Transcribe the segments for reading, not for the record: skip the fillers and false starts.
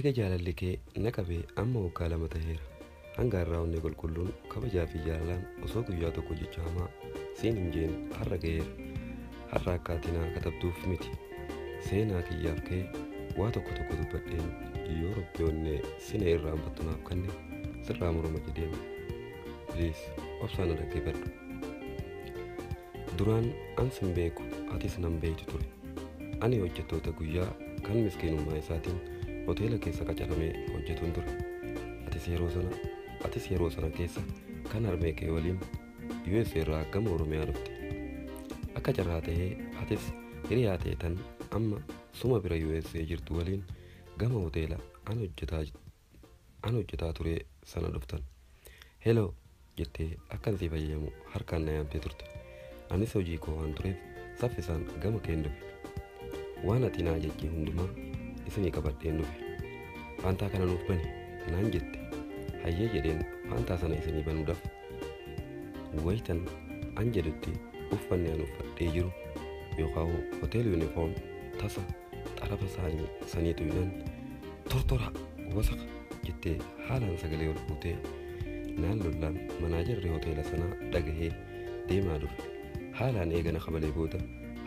Eega jaalalli kee na qabee amma waggaa 2 ta'eera. Hanga har'aa onnee qulqulluun kabajaa fi jaalalaan osoo guyyaa tokko jecha hamaa siin hin jeen har'a ga'eera. Har'a akka ati naa katabduuf miti. Seenaa kiyyaaf kee waa tokko tokko dubbadheen yoo rabbi onnee sina irraanfattu naaf kenne sirraa morma jedheen. Please obsaan na dhaggeeffadhu. Duraan an sin beeku atis nan beektu ture. Ani hojjettoota guyyaa kan miskiinummaa isaatiin hoteela keessa qacaramee hojjetuun ture. Atis yeroo sana keessa kan harmee kee waliin USA irraa gama Oromiyaa dhufte. Akka carraa ta'ee atis hiriyaa ta'e tan amma suma bira USA jirtu waliin gama hoteela an hojjetaa ture sana dhuftan. Hello jettee akkan siif ayyamu harkaan na yaamtee turte. Anis hojii koo waan tureef saffisaan gama keen dhufe. Waan ati naa jechee hundumaa isinii qabadheen dhufe. Faantaa kana nuuf bani naan jette. Hayyee jedheen faantaa sana isinii banuudhaaf wayitan an jedhutti uffanni an uffadhee jiru yookaan hotel uniform tasa xarafa saniitu inaan tortora wasaka jettee haalaan sagalee ol fuutee naan lollaan manaajarri hoteela sanaa dhagahee deemaa dhufe. Haalaan eegana kabalee booda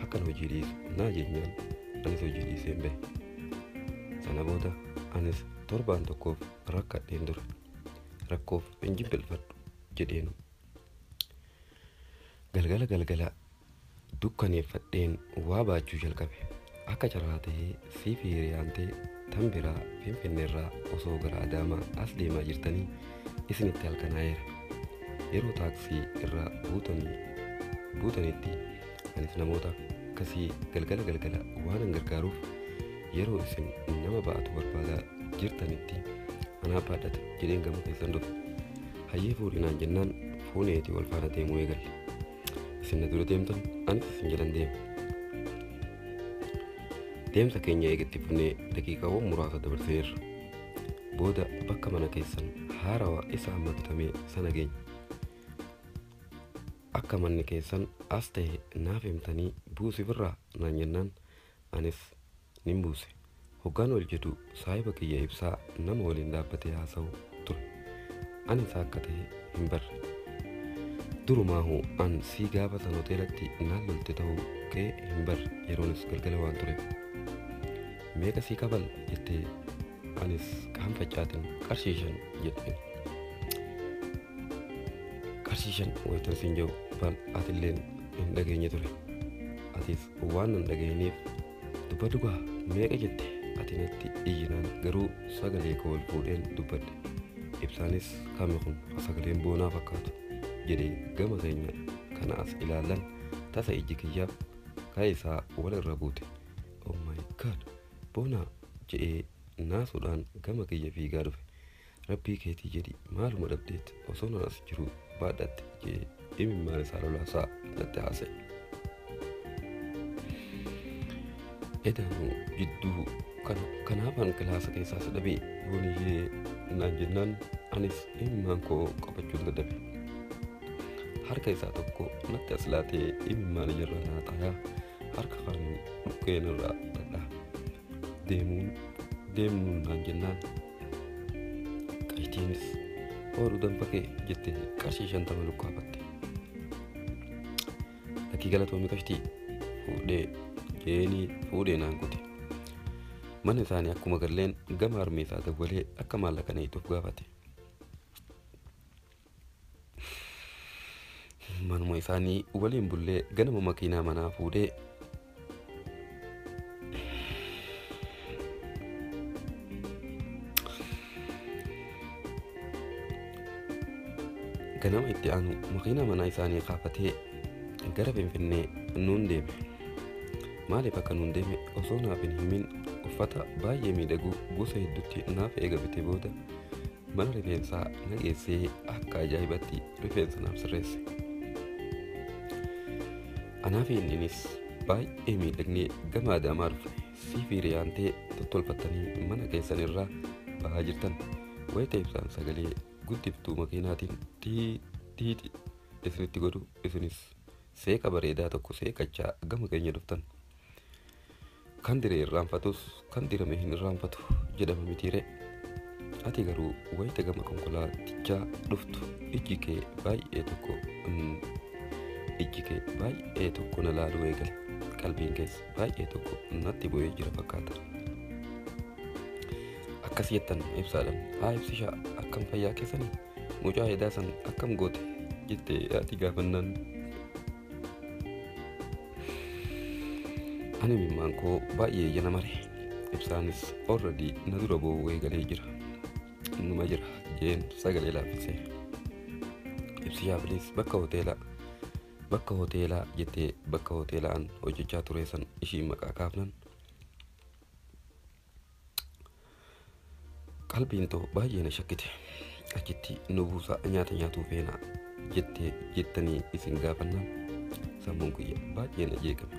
akkan hojii dhiisu naa jeenyaan anis hojii dhiiseen bahe. Sana booda anis torbaan tokkoof rakkadheen ture. Rakkoof hin jilbilfadhu jedheen. Galgala galgala dukkaneeffadheen waa baachuu jalqabe. Akka carraa ta'ee siif hiriyaan ta'e tan biraa Finfinneerraa osoo gara Adaamaa as deemaa jirtanii isinitti halkanaa'eera. Yeroo taaksii irraa buutanitti anis namoota akkasii galgala galgala waan an gargaaruuf yeroo isin nama ba'atu barbaadaa jirtanitti anaa baadhata jedheen gama keessan dhufe. Hayyee fuudhinaan jennaan fuuneetii wal faana deemuu eegalle. Isin na dura deemtan anis isin jalan deema. Deemsa keenya eegatti fufnee daqiiqaawwan muraasa dabarseerra. Booda bakka mana keessan haarawaa isa amma bitamee sana geenye. Akka manni keessan as ta'e naaf himtanii buusifirraa naan jennaan anis nin buuse. Hoggaan ol jedhu saahiba kiyya ibsaa nama waliin dhaabbatee haasa'u ture. Ani isa akka ta'e hin barre. Durumaahu an sii gaafa san hoteelatti naan lolte ta'uu kee hin barre yeroonis galgala waan tureef. Meeqa sii kabal jettee anis qaanfaccaatiin qarshii 5 jedheen. Qarshii 5 wayitan siin jedhu bal atilleen hin dhageenye ture. Atis waan nan dhageenyeef dubbadhu gaa meeqa jette ati natti iyyinaan garuu sagalee koo ol fuudheen dubbadhe. Ibsaanis kami kun sagaleen boonaa fakkaatu jedhee gama keenya kana as ilaallan tasa ijji kiyyaaf ka'e isaa wal irra buute. Oh my god boonaa jedhee naasuudhaan gama kiyya fiigaa dhufe. Rabbii keetii jedhi maaluma dhabdeet osoo nan as jiru baadhatte jedhee imimmaan isaa lolaasaa natti haasa'e. Edaanuu jidduu kanaafan kilaasa keessaas dhabee booniyyee naan jennaan anis imimmaan koo qabachuun dadhabe. Harka isaa tokko natti as laatee imimmaan ijarraa naa xaayaa harka kaaniin dhukkeen irraa dhadhaa. Deemuun naan jennaan qayitiinis ooluu danfa kee jettee qarshii 50 lukkaafatte. Lakkii galatoomii qashtii fuudhee jeenii fuudhee naan kute. Mana isaanii akkuma galleen gama harmee isaa dawwalee akka maallaqa na ituuf gaafate. Manuma isaanii waliin bullee ganama makiinaa manaa fuudhee ganama itti aanu makiinaa manaa isaanii kaafatee gara Finfinnee nuun deeme. Maaliif akka nuun deeme osoo naaf hin himin uffata baay'ee miidhagu gosa hedduutti naaf eega bitee booda mana rifeensaa na geessee akka ajaa'ibatti rifeensa naaf sirreesse. Anaa fi inninis baay'ee miidhagnee gama Adaamaa dhufne. Siif hiriyaan ta'e tottolfattanii mana keessan irraa bahaa jirtan. Wayita ibsaan sagalee guddiftuu makiinaatiin tiiti isinitti godhu isinis seeqa bareedaa tokko seeqachaa gama keenya dhuftan. Kan dire irraanfatus kan dirame hin irraanfatu jedhama mitiire. Ati garuu wayita gama konkolaatichaa dhuftu ijji kee baay'ee tokko na laaluu eegale. Qalbiin kees baay'ee tokko natti bu'ee jira fakkaata. Akkas jettan ibsaadhaan, haa ibsishaa akkam fayyaa keessanii mucaa hedaa san akkam goote jettee ati gaafannaan. Ani imimmaan koo baay'ee ija na mare. Ibsaanis already na dura boo'uu eegalee jira. Numa jira jeen sagalee laaffisee. Ibsishaa bilis bakka hoteelaa jettee bakka hoteelaan hojjechaa ture san ishii maqaa kaafnan. Qalbiin too baay'ee na shakkite. Achitti nu buusaa nyaata nyaatuu feenaa jettee jettanii isin gaafannaan sammuun kiyya baay'ee na jeeqame.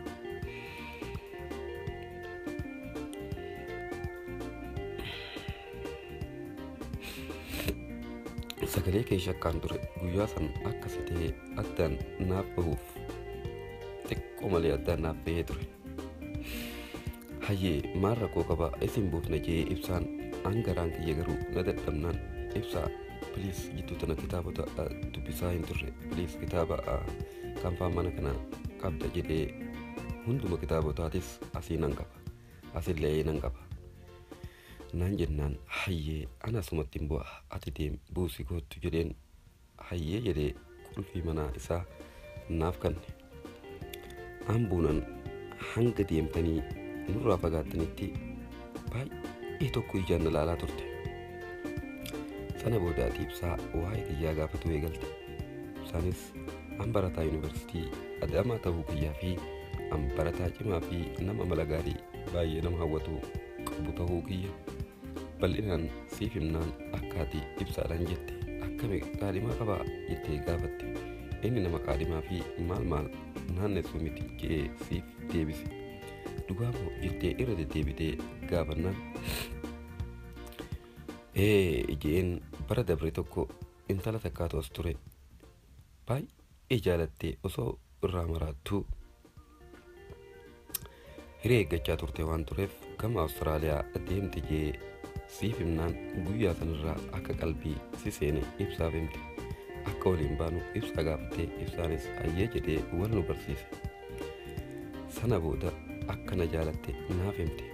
Sagalee kee shakkaan ture guyyaa san akkas ta'ee addaan naaf bahuuf xiqqoo malee addaan naaf bahee ture. Hayyee maal rakkoo qabaa isin buufna jee ibsaan hangaraan kiyya garuu na dadhabnaan ibsaa piliis jidduu tana kitaabota dubbisaa hin turre piliis kitaaba kanfaa mana kana qabda jedhee hunduma kitaabotaatis asii nan qaba asillee nan qaba. Naan jennaan hayyee ana asumatti hin bu'a ati deem buusi koottu jedheen hayyee jedhee qulfii manaa isaa naaf kenne. Ambuunan hanga deemtanii nurraa fagaattanitti baay'ee tokko ijaan na ilaalaa turte. Sana booda ati ibsaa waa'ee kiyyaa gaafatu eegalte. Ibsaanis an barataa yuunivarsiitii Adaamaa ta'uu kiyyaa fi an barataa cimaa fi nama amala gaarii baay'ee nama hawwatu qabu ta'uu kiyya bal'inaan siif himnaan akka ati ibsaadhaan jette akkami qaadhimaa qabaa jettee gaafatte. Inni nama qaadhimaa fi maal maal naannessuu miti jedhee siif deebise. Dhugaa moo jettee irra deddeebitee gaafannaan jeen bara dabre tokko intala takkaatu as ture baay'ee jaalattee osoo irraa maraattuu hiree eeggachaa turte waan tureef gama Awustiraaliyaa deemte jee siif himnaan guyyaa sanarraa akka qalbii si seene ibsaaf himte. Akka waliin baanu ibsaa gaafattee ibsaanis hayyee jedhee wal nu barsiise. Sana booda akka na jaalatte naaf himte.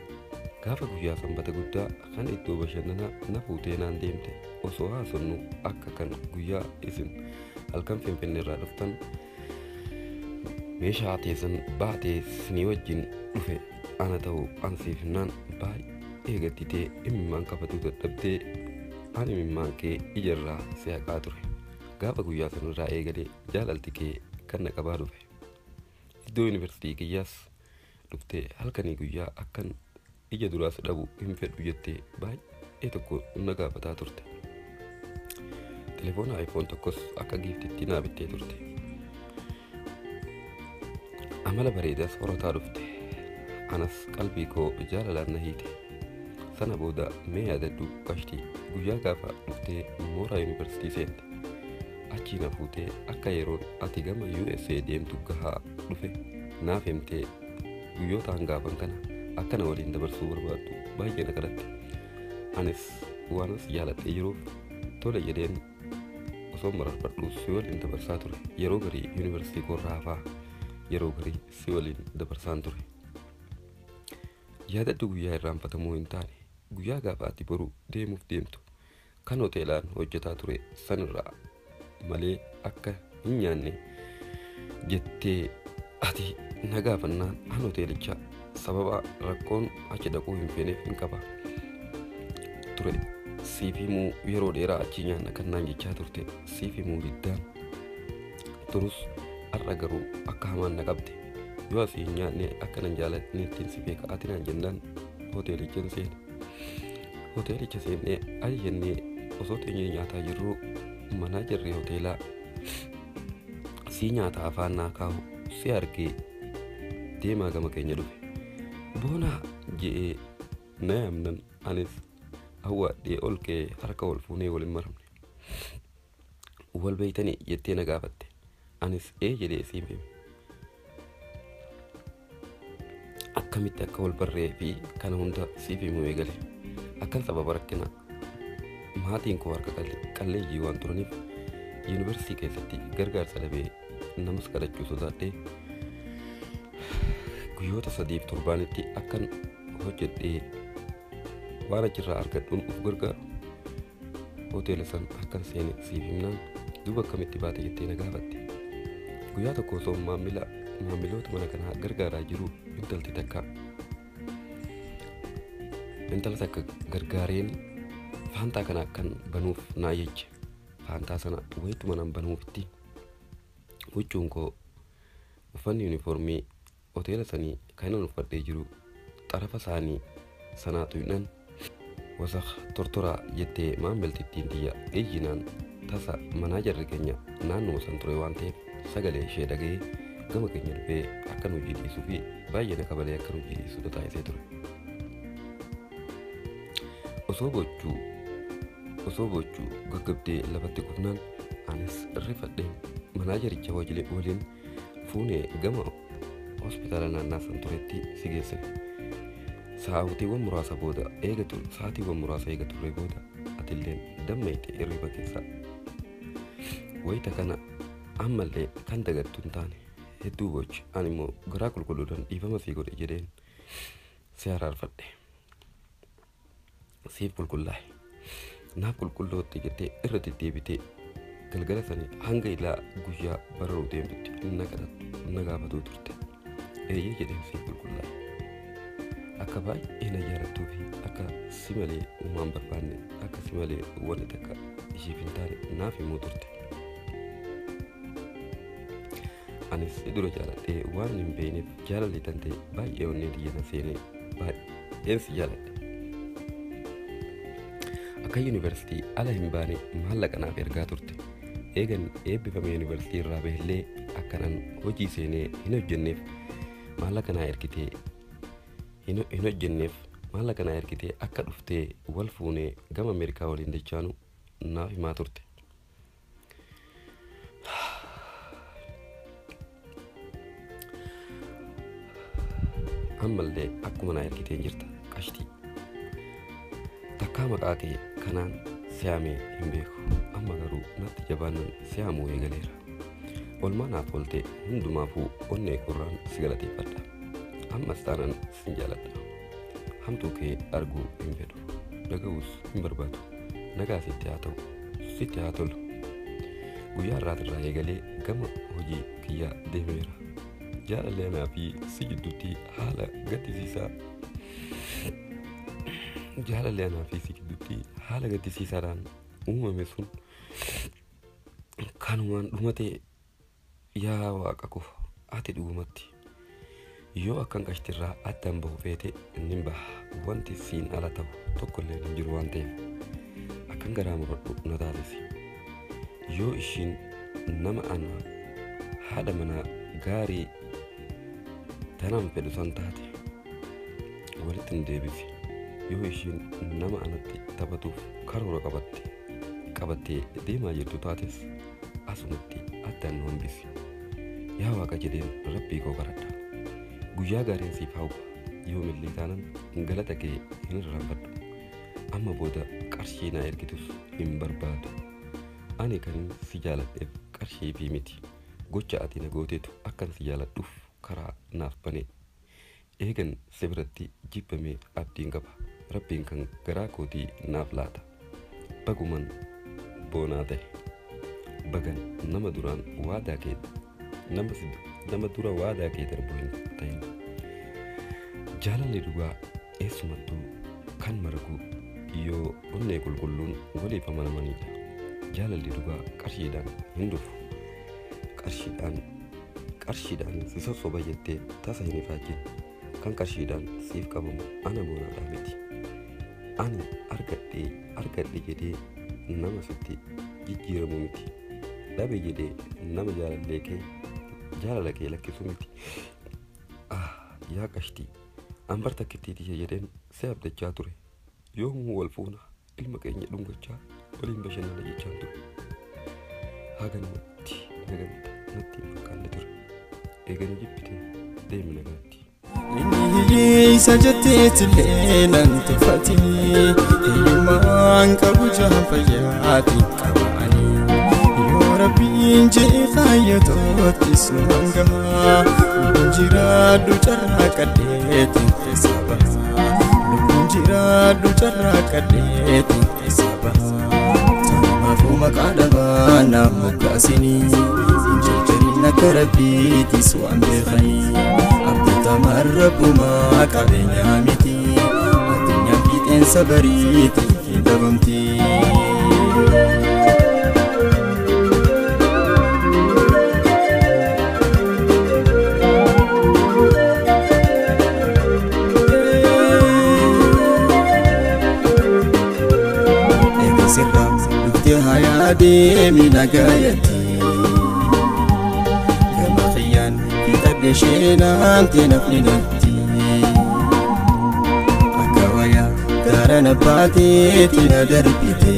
Gaafa guyyaa sanbata guddaa kan iddoo bashannanaa na fuutee naan deemte osoo haasofnu akka kan guyyaa isin halkan Finfinnee irraa dhuftan meeshaa teessan baatee sinii wajjin dhufe ana ta'uu an siif himnaan baay'ee gadditee imimmaan qabatuu dadhabdee ani imimmaan kee ijarraa si haqaa ture. Gaafa guyyaa sanarraa eegalee jaalalti kee kan na qabaa dhufe. Iddoo yuunivarsiitii kiyyaas dhuftee halkanii guyyaa akkan ija duraas dhabu hin fedhu jettee baay'ee tokko na gaafataa turte. Telefoona iPhone tokkos akka giiftitti naa bittee turte. Amala bareedaas horataa dhufte. Anas qalbii koo jaalalaan na hiite. Sana booda mee yaadadhu qashtii guyyaa gaafa dhuftee mooraa yuunivarsiitii seente. Achii na fuutee akka yeroon ati gama USA deemtu gahaa dhufe naaf himtee guyyoota hangaafan kana akka na waliin dabarsuu barbaaddu baay'ee na kadhatte. Anis waanas jaaladhee jiruuf tole jedheen osoo mararfadhu si waliin dabarsaa ture. Yeroo garii yuunivarsiitii koorraa hafaa yeroo garii si waliin dabarsaan ture. Yaadadhu guyyaa irraanfatamuu hin taane guyyaa gaafa ati boru deemuuf deemtu kan hoteelaan hojjetaa ture sanirraa malee akka hin nyaanne jettee ati na gaafannaan an hoteelicha sababa rakkoon achi dhaquu hin feeneef hin qaba ture. Siif himuu yeroo dheeraa achi nyaanna kan naan jechaa turte siif himuu diddaan turus har'a garuu akka hamaan na qabde. Yoo asii hin nyaanne akka nan jaalatneettiin si beeka ati naan jennaan hoteelicha hin seene. Hoteelicha seennee ayi jennee osoo teenyee nyaataa jirruu manaa jirree hoteelaa si nyaata afaan naa kaa'u si argee deemaa gama keenya dhufe. Boonaa je'ee na yaamnan anis awwaadhee ol ka'ee harka ol fuunee waliin maramne. Wal beeytanii jettee na gaafatte. Anis ee jedhee siif hime. Akkamitti akka wal barree fi kana hunda siif himuu eegale. Akkan sababa rakkina maatiin koo harka qalleeyyii waan turaniif yuunivarsiitii keessatti gargaarsa dhabee namas kadhachuu sodaadhee guyyoota 3 torbaanitti akkan hojjedhee waan achirraa argadhuun of gargaaru hoteela san akkan seene siif himnaan duuba akkamitti baate jettee na gaafatte. Guyyaa tokko osoo maamiloota mana kanaa gargaaraa jiru intala takka gargaareen faantaa kana akkan banuuf na ajaje. Faantaa sana wayituma nan banuufitti huccuun koo uffanni yuunifoormii hoteela sanii kan inni uffadhee jiru xarafa isaanii sanaa tuqnaan wasakh tortoraa jettee maamiltittiin tiyya ejjinaan tasa manaajarri keenya naannoo san ture waan ta'eef sagalee ishee dhaga'ee gama keenya dhufee akka nu hojii dhiisuu fi baay'ee na kabalee akka nu hojii dhiisuu nu taasisee ture. Osoo bochuu gaggabdee lafatti kufnaan anis rifadhee manaajaricha waliin fuunee gama hospitaala naannaa san turetti si geessine. Sa'aatiiwwan muraasa booda eega ture sa'aatiiwwan muraasa eega turre booda atilleen dammayite hirriba keessa. Wayita kana ammallee kan dagattu hin taane hedduu bochi ani immoo garaa qulqulluudhaan dhiifama sii godhe jedheen si araarfadhe. Siif qulqullaa'e. Naaf qulqullootti jettee irra deddeebitee galgala sanii hanga ilaa guyyaa bararuu deemtutti na kadhattu na gaafatuu turte. Eeyyee jedheen siif qulqullaa'e. Akka baay'ee na jaalattuu fi akka si malee uumaan barbaanne akka si malee wanni takka ishiif hin taane naaf himuu turte. Anis si dura jaaladhee waan hin beekneef jaalalli tan ta'e baay'ee onnee tiyya na seenee baay'een si jaaladhe. Akka yuunivarsiitii ala hin baane maallaqa naaf ergaa turte. Eegan eebbifame yuunivarsiitii irraa bahellee akkanan hojii seenee hin hojjenneef maallaqa naa ergitee hin hojjenneef maallaqa naa ergitee akka dhuftee wal fuunee gama Ameerikaa waliin dachaanu naaf himaa turte. Ammallee akkuma naa ergiteen jirta qashtii. Takkaa maqaa kee kanaan si'amee hin beeku. Amma garuu natti jabaannan si'amuu eegaleera. Olmaa naaf oolte hundumaafuu onnee qorraan si galateeffadha. Ammas taanan sin jaaladha. Hamtuu kee arguu hin fedhu. Dhaga'uus hin barbaadu. Nagaa sitti haa ta'u. Sitti haa tolu. Guyyaa har'aatirraa eegalee gama hojii kiyyaa deemeera. Jaalalli anaa fi si gidduutti haala gaddisiisaa jaalalli anaa fi si gidduutti haala gaddisiisaadhaan uumame sun kanumaan dhumate. Yaa waaqa koo ati dhugumatti yoo akkan qashtirraa addaan bahu feete nin baha. Wanti siin ala ta'u tokkollee hin jiru waan ta'eef akkan garaa muradhu na taasisi. Yoo ishiin nama ana haadha manaa gaarii tanaan fedhu san taate walitti hin deebisi. Yoo ishiin nama anatti taphatuuf karoora qabattee deemaa jirtu taates asumatti addaan nu hambisi. Yaa waaqa jedheen rabbii koo kadhadha. Guyyaa gaariin siif hawwa. Yoomillee taanan galata kee hin irraanfadhu. Amma booda qarshii naa ergitus hin barbaadu. Ani kan si jaaladheef qarshii fi miti. Gocha ati na gooteetu akkan si jaaladhuuf karaa naaf bane. Eegan si biratti jibbamee abdiin qaba. Rabbiin kan garaa kootii naaf laata. Baguman boonaa ta'e. Bagan nama duraan waadaa kee nama dura waadaa kee darbu hin ta'in. Jaalalli dhugaa eessumattuu kan margu yoo onnee qulqulluun waliif amanamanidha. Jaalalli dhugaa qarshiidhaan hin dhufu. Qarshiidhaan si sossoba jettee tasa hin ifaajin. Kan qarshiidhaan siif qabamu ana boonaadhaa miti. Ani argadhe jedhee nama sitti jijjiiramu miti. Dhabe jedhee nama jaalala kee lakkisu miti. Yaa qashtii ambar takkittii tiyya jedheen si abdachaa ture. Yoomuu wal fuuna ilma keenya dhungachaa waliin bashannana jechaan ture. Haga namatti naganta natti hin fakkaanne ture. Eegana jibbitee deemi nagaatti. Inni hiyyeessa jetteetillee nan tuffatini, hiyyummaan qabu jaan fayyaatiin qaba'anii. Yoo Rabbiin jee kaayyatootti sumaan gahaa, lubbuun jiraadhu carraa qadheetiin keessa baha. Lubbuun jiraadhu carraa qadheetiin keessa baha. Tanumaafuu maqaa dhabaa naaf moggaasinii, hin jarjarin akka Rabbiitis waan beekanii. Abdatamaan Rabbumaa qabeenyaa miti, addunyaan fiixeensa bariitii hin dhabamti. Eegasirra dhuftee hayaa deemi nagaayatti. Gama kiyyaan fixadhe sheenaan teenafni natti. Akka wayaa gaara na baateeti na darbite.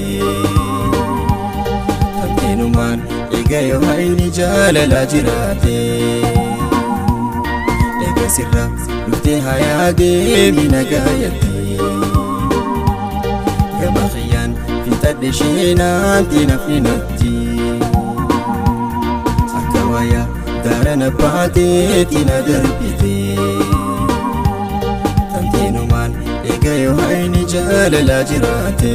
Tamteenumaan eega yoo hayni jaalalaa jiraate. Eegasirra dhuftee hayaa deemi nagaayatti. Gama kiyyaan fixadhe sheenaan teenafni natti. Akka wayaa gaara na baateeti na darbite. Tamteenumaan eega yoo hayni jaalalaa jiraate.